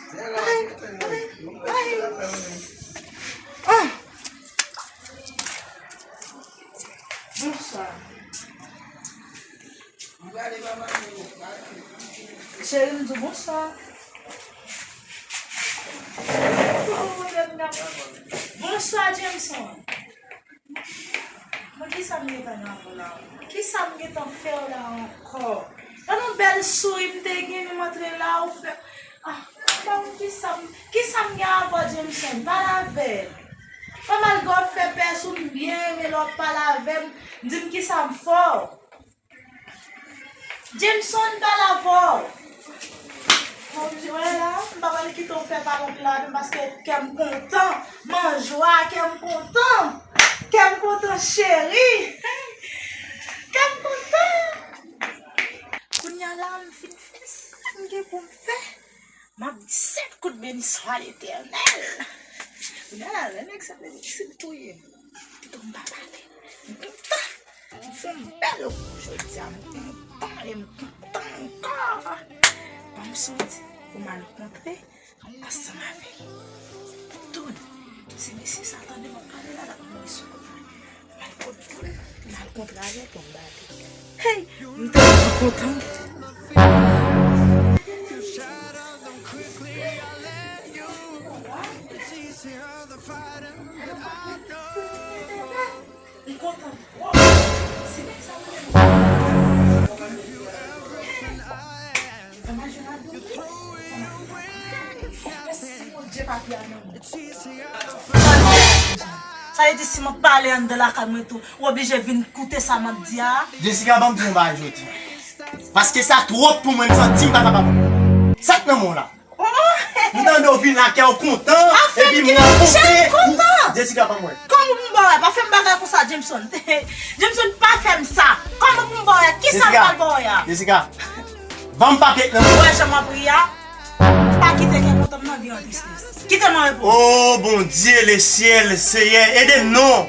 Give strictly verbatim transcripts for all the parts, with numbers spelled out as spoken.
Ay, ay, ay. Ah. Bonswa. Cheri, m di w bonswa. Oh, bonswa, Jameson. Mwen, kisa m gentan nan la? Kisa m gentan fè w la ankò? Gade yon bèl souri m te gen, m antre la, ou fè, ah, bon, kisa m, kisa m gen avè w, Jameson? Pale avè m. Bon, malgre w ap fè pès ou, m byen renmen lè w ap pale avè m, di m kisa m fè w. Jameson, m pale avè w. Bon, m di, wè la, m pa pral kite w fè pale anpil avè m paske kè m kontan. M an jwa, kè m kontan. Kè m kontan, cheri. Kè m kontan. Kounye a la, m fin fè sa m gen pou m fè. M ap di sèt kout beniswa Letènèl. Kounye a la, lè nèg sa vle di si l touye m, pito m pa pale. M kontan. M fè yon bèl kou jodi a, m kontan, e m kontan ankò. Ban m soti pou m al kontre ansanm avè l. Tout. Si mesye sa tande m ap pale la, l ap mouri sou kou. M al kot poul, m al kontre avè l pou m bate. Hey! M tèlman kontan. M kontan twòp. Se pa sa mwen. Fò m al jwenn Abdou wi. Fò m al jwenn Abdou. Mèsi Bondye, papi a nan men. Sa vle di si mwen pale anndan lakay mwen tou, ou oblije vin koute sa m ap di a. Jessica, ban m di yon bagay jodi. Paske sa twòp pou mwen, m santi m pa kapab. Sa k nan men w la? M tande w vin lakay w kontan, epi m rankontre. Jessica, ban mwen. Kòman pou m ba w? Pa fè m bagay konsa, Jameson. Jameson, pa fè m sa. Kòman pou m ba w? Kisa m pral ba w a? Jessica, ban m papye k nan men w. Wè jan m ap ri a? Pa kite kè kontan m nan vin an tristes. Kite m an repo. Oh, Bondye, lesyèl, Seyè, ede m non.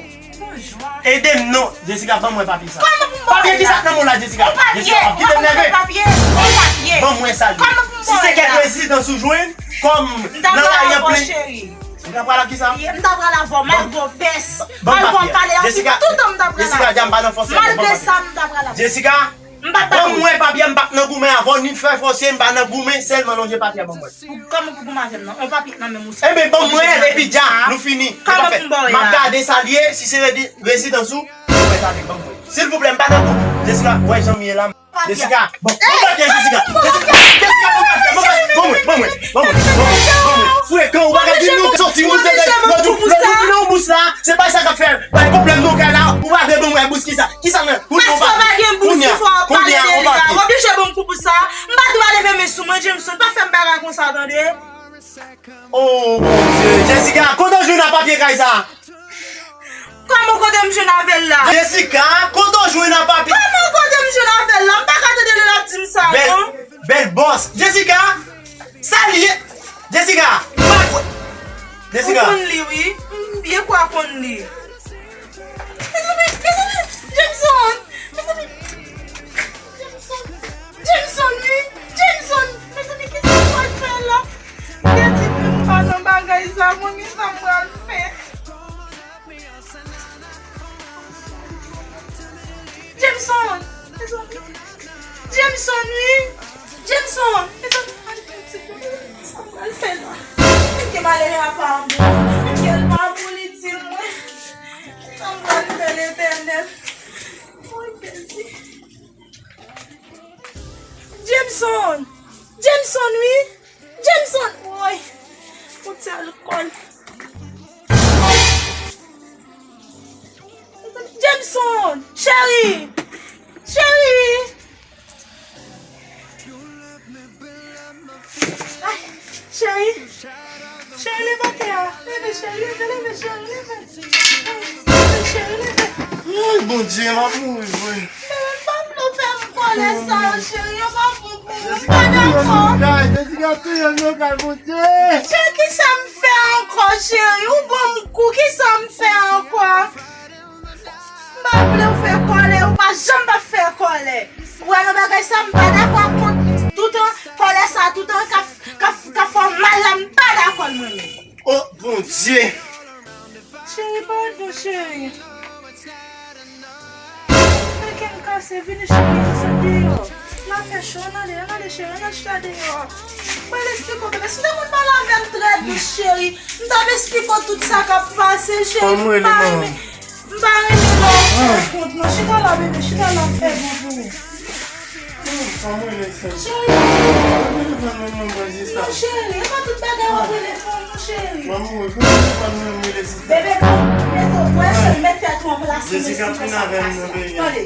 Ede m non. Jessica, ban mwen papye sa. Kòman pou m ba w la? Papye ki sa k nan men w la, Jessica? Yon papye. Jessica, kite m nève. Yon papye. Yon papye. Ban mwen sa. Kòman pou m ba w la? Si se kèk rezidans ou jwenn, kòm nan lari an plen. M ta pral avè w, cheri. M ta pral avè w. M ta pral avè w, malgre w pès. Malgre w pale anpil, toutan m ta pral avè w. Jessica, Jessica, m pa nan fòs. Malgre sa, m ta pral avè w. Jessica, ban mwen papye a, m p ap nan goumen avè w, ni fè fòse, m pa nan goumen, sèlman lonje papye a ban mwen. Kòman pou goumen avè m nan? On papye nan men m ou sa. Enben, ban mwen l, epi dja, nou fini. Kòman pou m ba w la? M ap gade sa l ye, si se redi-, rezidans ou, mwen sa li, ban mwen. Silvouplè, m pa nan gou-, Jessica, wè jan m ye la. Jessica, bon, bon papye, Jessica. Jessica, Jessica, bon papye, bon papye, ban mwen, ban mwen, ban mwen, ban mwen, ban mwen. Frekan, ou pa ka di nou soti, ou te lòt jou, lòt jou, nan yon bous la, se pa sa k ap fè bay pwoblèm nan kay la, ou pa vle ban mwen bous ki sa. Kisa men? Kounye a, kounye a, kounye a, ou pa te. Oblije ban m kou pou sa. M pa dwe leve men sou mwen, Jameson. Pa fè m bagay konsa, tande. Oh, Bondye. Jessica, kote w jwenn papye kay sa? Kòman kote m jwenn avè l la? Jessica, kote w jwenn papye? Kòman kote m jwenn avè l la? M pa ka tande lè l ap di m sa, non. Bèl bòs. Jessica, sa l ye? Jessica, m pa kwè. Jessica. Ou konn li, wi. M byen kwè w konn li. Mezanmi, mezanmi, Jameson! Mezanmi, Jameson! Jameson, wi! Jameson! Mezanmi, kisa m pral fè la? Pèdi m pa nan bagay sa, mwen, kisa m pral fè? Jameson! Mezanmi! Jameson, wi! Jameson! Mezanmi, al pèdi m. Sa m pral fè la? Piske malere a pa bon. Piske l pa bon, li di mwen. Sa m pral fè, Letènèl? Mwen pèdi. Jameson! Jameson, wi! Jameson! Woy! Yon ti alkòl. Jameson! Cheri! Cheri! Ay, cheri! Cheri, leve atè a! Leve, cheri, leve, leve, cheri, leve! Ay, leve, cheri, leve! Ay, Bondye, m ap mouri vre. Bebe, m pa vle w fè m kòlè sa yo, cheri, yo pa bon pou mwen, m pa dakò. Jessica touye m nan kay, Bondye. Cheri, kisa m fè ankò, cheri? Ou ban m kou, kisa m fè ankò? M pa vle w fè kòlè, ou pa janm pa fè kòlè. Ou wè nan bagay sa, m pa dakò ak kont toutan kòlè sa, toutan k ap, k ap, k ap fè w mal la, Dye. Cheri, pa ret non, cheri. Fè kè m kase, vini, cheri, nou sot deyò. La fè cho, ann ale, ann ale, cheri, ann al chita deyò. Mwen al esplike w, bebe, si w te konn pale avè m trè dous, cheri, m t ap esplike w tout sa k ap pase, cheri. Fanm rele manman. M pa renmen lè w fè kont, non. Chita la, bebe, chita la, m fè bon pou ou. Cheri. Non, cheri, e pa tout bagay w ap rele fanm, non, cheri. Bebe, bon, mete w, wè, cheri, met tèt ou an plas pou m esplike sa k pase. Tande.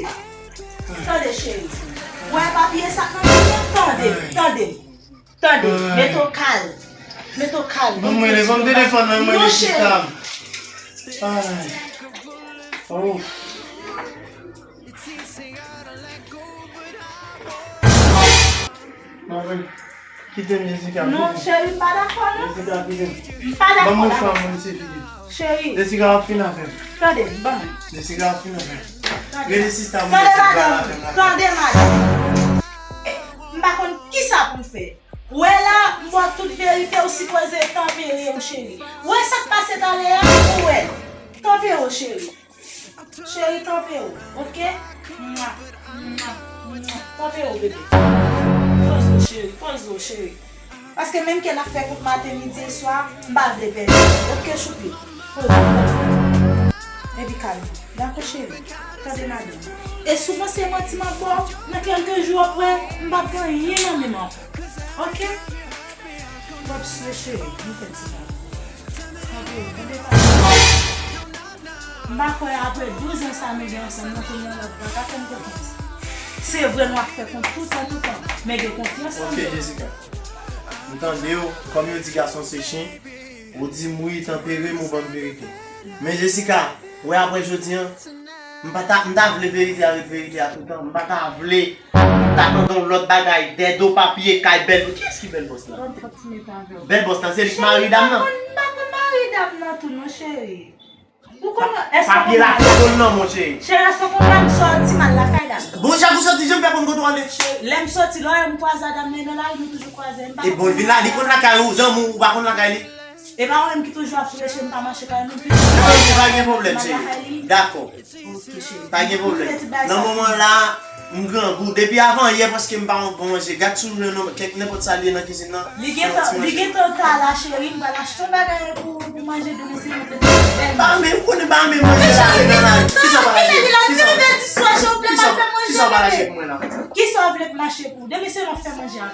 Tande, cheri. Wè papye sa k nan men w, tande, tande. Tande, mete w kalm. Mete w kalm. Ban m rele, ban m telefòn nan, mwen rele sista m. Ay. Oh. Mwen kite m, Jessica. Non, cheri, m pa dakò, non. Jessica, kite m. M pa dakò. Ban m mouchwa, mwen, se figi. Cheri. Jessica ap fin avè m. Tande, ban mwen. Jessica ap fin avè m. Tande. Rele sista m, tande, madanm. Tande, madanm. Eh, m pa konn kisa pou m fè. Wè la, m ba w tout verite, ou sipoze tanpere w, cheri. Wè sa k pase talè a, ou wè l. Tanpere w, cheri. Cheri, tanpere w, oke? Mwa, mwa, mwa. Tanpere w, bebe. Poze w, cheri, poze w, cheri. Paske menm ke n ap fè kont maten, midi e swa, m pa vle pèdi. Oke, choupi? Poze w, poze w. Epi kalme. Dakò, cheri? Tande madanm. E si w panse manti m ap ba w, nan kèlke jou apre, m p ap gen anyen nan men m ankò. Oke? W ap swe, cheri, nou fè ti bagay. Tande, tande, tande. M pa kwè apre douz an sa nou gen ansanm, nou konn yon lòt bò, pa fè m konfyans. Se vre, nou ap fè kont toutan, toutan, men gen konfyans nan nou. Ok, Jessica. M tande w, kòm yo di gason se chen, ou di m wi, tanpere m, ou ban m verite. Men Jessica, wè apre jodi a, m pa ta, m ta vle verite a ret verite a toutan. M pa ta vle m ta tande yon lòt bagay, dèdo, papye, kay, bèl. Kiyès ki bèl bòs la? Bèl bòs la, se li ki mari dam nan? Cheri, m pa konn, m pa konn mari dam nan tou non, cheri. Ou konn, èske w konn mari dam nan? Papye la foto l nan men w, cheri. Cheri, èske w konn la m sòti m al lakay dam nan? Bon, chak ou sòti, jan m fè konn kote w ale? Cheri, lè m sòti, lè w wè m kwaze a dam nan nan lari, nou toujou kwaze, m pa konn. E bon, l vin la, li konn lakay ou, zanmi w, ou pa konn lakay li? E pa ou menm ki toujou ap foure je m pa mache kay moun pi. Ok, pa gen pwoblèm, cheri. Dakò. Ok, cheri. Pa gen pwoblèm. Nan moman la, m grangou. Depi avan yè, paske m pa wè bon manje. Gad si w jwenn yon kèk nenpòt sa l ye nan kizin nan. Li gentan, li gentan ta la, cheri. M pral achte yon bagay pou, pou manje demen, se yon bèl. Ba men, ou konnen ba men manje la, nan la. Kisa w pral achte? Kisa w pral achte pou mwen la? Kisa w vle pou m achte pou ou? Demen se lè w fè manje a.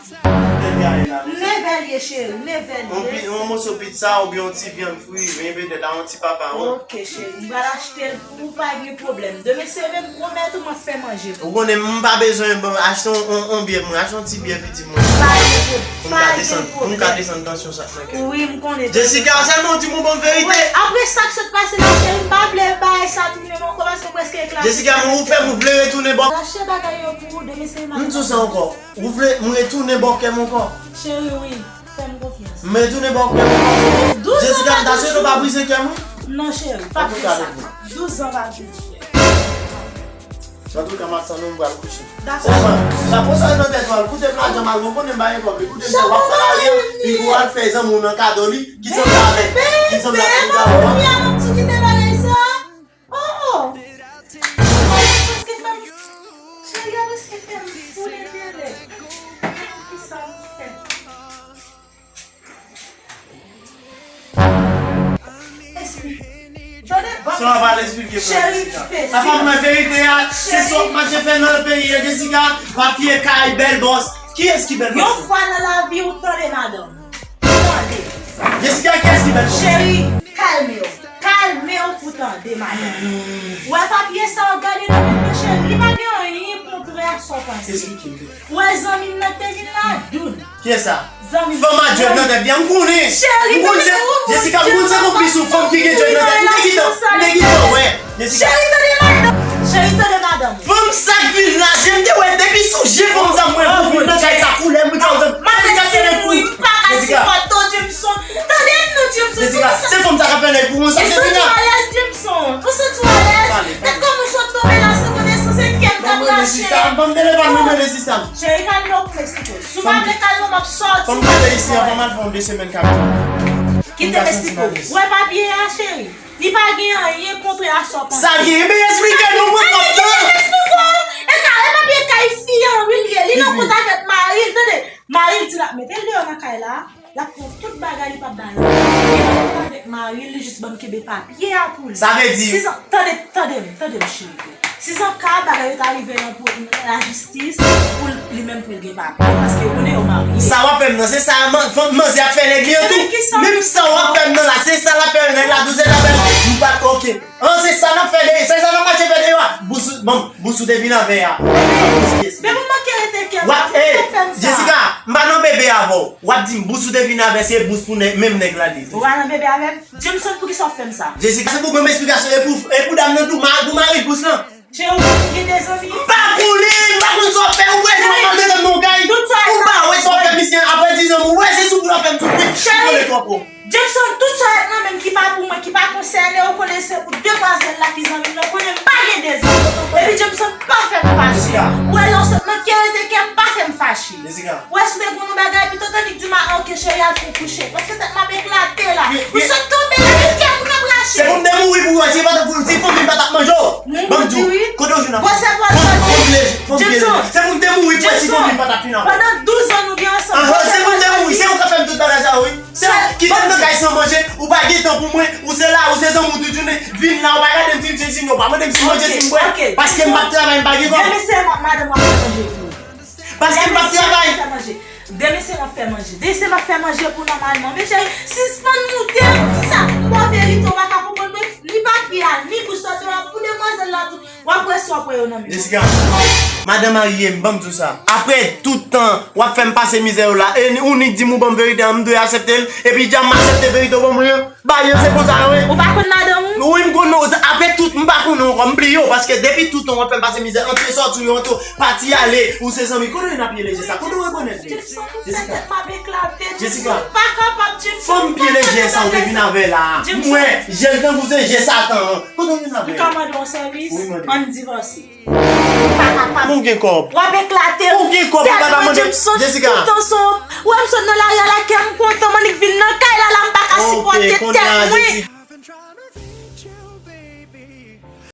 Nevè l ye, cheri, nevè l ye. Yon pi-, yon moso pizza oubyen yon ti vyann fri, men petèt a yon ti papa, wi. Ok, cheri, m pral achte l pou ou, pa gen pwoblèm. Demen se vre, m pwomèt ou, m ap fè manje pou ou. Ou konnen, m pa bezwen, bon, achte yon, yon, yon byè pou mwen, achte yon ti byè piti pou mwen. Pa gen pwoblèm, pa gen pwoblèm. Pou m ka desann, pou m ka desann tansyon sa k nan kè m. Wi, m konnen. Jessica, sèlman w di m yon bon verite. Wi, apre sa k sot pase la, cheri, m pa vle bagay sa tounen ankò, paske m prèske eklate. Jessica, men ou fè m, ou vle retounen bò. Achte bagay yo pou ou, demen se maten. M di w sa ankò. Ou vle m retounen bò kè m ankò? Cheri, wi. Fè m konfyans. M retounen bò kè m ankò? Douz an. Jessica, m ta swete w pa brize kè m, wi. Non, cheri, pa fè sa. Douz an pa vin, cheri. Antouka, m ap tann ou, m pral kouche. Dakò. Sèlman, sa konsa nan tèt ou, al koute m lajan m al, ou konnen m pa gen kòb li. Koute m sa, w ap pale a rye, epi w al fè zanmi w nan kado li, ki sanble avèk, ki sanble avèk kado a. Kounye a, m ap tou kite bagay sa. Oh! Cheri a prèske fè m, cheri a prèske fè m fou nan tele. Kisa m fè? Esplike. Tande, ban m. Sa w ap al esplike, frè Jessica? Cheri, papa, mwen verite a, se sa w ap mache fè nan peyi a, Jessica, papye, kay, bèl bòs. Kiyès ki bèl bòs? Yon fwa nan lavi w, tande madanm. Tande. Jessica, kiyès ki bèl bòs? Cheri, kalme w. Kalme w pou tande, madanm. Ou wè papye sa w ap gade nan men m nan, cheri, li pa gen anyen kontrè a sa w panse. Esplike m. Ou wè zanmi m nan k te vin la, Doun. Kiyès sa? Zanmi m. Fanm a djòb nan tèt li a, m konnen. Cheri, m konnen se, Jessica, m konnen se konplis ou, fanm ki gen djòb nan tèt. M te gentan, m te gentan wè. Cheri, tande madanm. Cheri, tande madanm. Fanm sa k vin la, je m te wè depi sou je fanm sa mwen pou vin nan kay sa koulè mwen sa. Mwen pa ka sipòte w, Jameson. Tande m non, Jameson. Jessica, se fanm sa k ap fè nèg pou mwen sa. Ou santi w alèz, Jameson? Ou santi w alèz? Gad kòman w sot tonbe la san konesans, e kè m t ap rache. Ban m telefòn mwen, mwen rele sista m. Cheri, kalme w pou m eksplike w. Si w pa vle kalme w, m ap sòti. Fanm kote isi an, fanm al fè yon de semèn k ap Li te eksplike w. Wè papye a, cheri. Li pa gen anyen kontre a sa w panse. Sa gen, men eksplike nou, mwen kontan. Eksplike w. E ka, e papye kay fi an, wi, li ye. Li nan kont avèk mari l, tande. Mari l di l ap mete l deyò nan kay la. L ap pran tout bagay li p ap ba l. Li nan kont avèk mari l, li jis ban m kenbe papye a pou li. Sa vle di. Sizan, tande, tande m, tande m, cheri. Sizan ka bagay yo ta rive nan pou lajistis, pou li menm pou l gen papye, paske yo konnen yo marye. Sa w ap fè m nan, se sa man- fanm manzè ap fè nèg li an tou. Menm sa w ap fè m nan la, se sa l ap fè nèg la, douzè l ap fè m. M pa, ok. An, se sa n ap fè deyò, se sa n ap mache fè deyò a. Bous, bon, bous ou te vin avè a. Bous pyès. Men mwen manke rete kè. W ap, eh, Jessica, m pa nan bebe avè w. W ap di m bous ou te vin avè, se bous pou nèg, menm nèg la li ye. Ou pa nan bebe avè m? Jameson, poukisa w fè m sa? Jessica, se pou ban m esplikasyon, e pou, e pou dam nan tou, ma- pou mari bous lan. Cheri, ou gen de zanmi? M pa pou li, m pa konn sa w ap fè, ou wè, jan w ap mande nan non kay. Ou pa wè sa w ap fè misye, apre dizan, ou wè, se sou pou w ap fè m soufri. Cheri, ou konnen twòp. Jameson, tout sa w ap nan men m ki pa pou mwen, ki pa konsène w, konnen se pou demwazèl la ki zanmi m nan, konnen m pa gen de zanmi. Epi Jameson, pa fè m fache. Ou wè, lè w sot nan kè rete kè m, pa fè m fache. Ou wè, si w te konn yon bagay, pito tannik di m, a, ok, cheri, al fè w kouche. Paske tèt m ap eklate la. Ou sot tonbe la, ki kè m k ap rache. Se pou m te mouri pou wè, si pa t pou, si fanmi m pa t ap manje w. Ban m di w, kote w jwenn avè m? Fanm pye leje, fanm pye leje. Se pou m te mouri pou wè si fanmi m pa t ap fin avè w. Pandan douz an nou gen ansanm. Ahan, se pou m te mouri, se ou k ap fè m tout bagay sa yo, wi. Se ou ki fè m nan kay san manje, ou pa gen tan pou mwen, ou se la, ou se zanmi w tout jounen, vin la, ou pa gade m si m se, si m, ou pa mande m si m manje, si m bwè, paske m p ap travay, m pa gen kòb. Demen se madanm w ap fè manje pou ou. Paske m p ap travay. Demen se m ap fè manje. Demen se m ap fè manje pou nòmalman. Men cheri, sispann moute m. Sa, bon verite, ou pa ka konprann mwen. Ni papye a, ni bous la, se pou demwazèl la tou. W ap wè si w ap wè yo nan men. Jessica, madanm marye m, ban m di w sa. Apre tout tan, w ap fè m pase mizè yo la. E ou nik di m ou ban m verite an, m dwe aksepte l. Epi dja m aksepte verite w ban mwen an. Ba yo, se konsa yo ye. Ou pa konn madanm ou? Wi, m konn non. Apre tout, m pa konnen ankò, m bliye w, paske depi tout tan w ap fè m pase mizè, antre sòti w yo, antre pati ale, ou se zanmi. Kote w jwenn papye leje sa? Kote w rekonèt li? Jessica. Tèt m ap eklate, Jameson, m pa kapab, Jameson. Fanm pye leje sa ou te vin avè la. Mwen, jèl tankou se je Satan an. Kote w jwenn avè? M ka mande w yon sèvis? Wi, mande. Ann divòse. M pa kapab. Ou gen kòb. W ap eklate m. Ou gen kòb, ou pa ka mande. Jameson, Jessica. Tout tan son, ou wè m sot nan lari a la, kè m kontan, m annik vin nan kay la, la, m pa ka sipòte tèt mwen.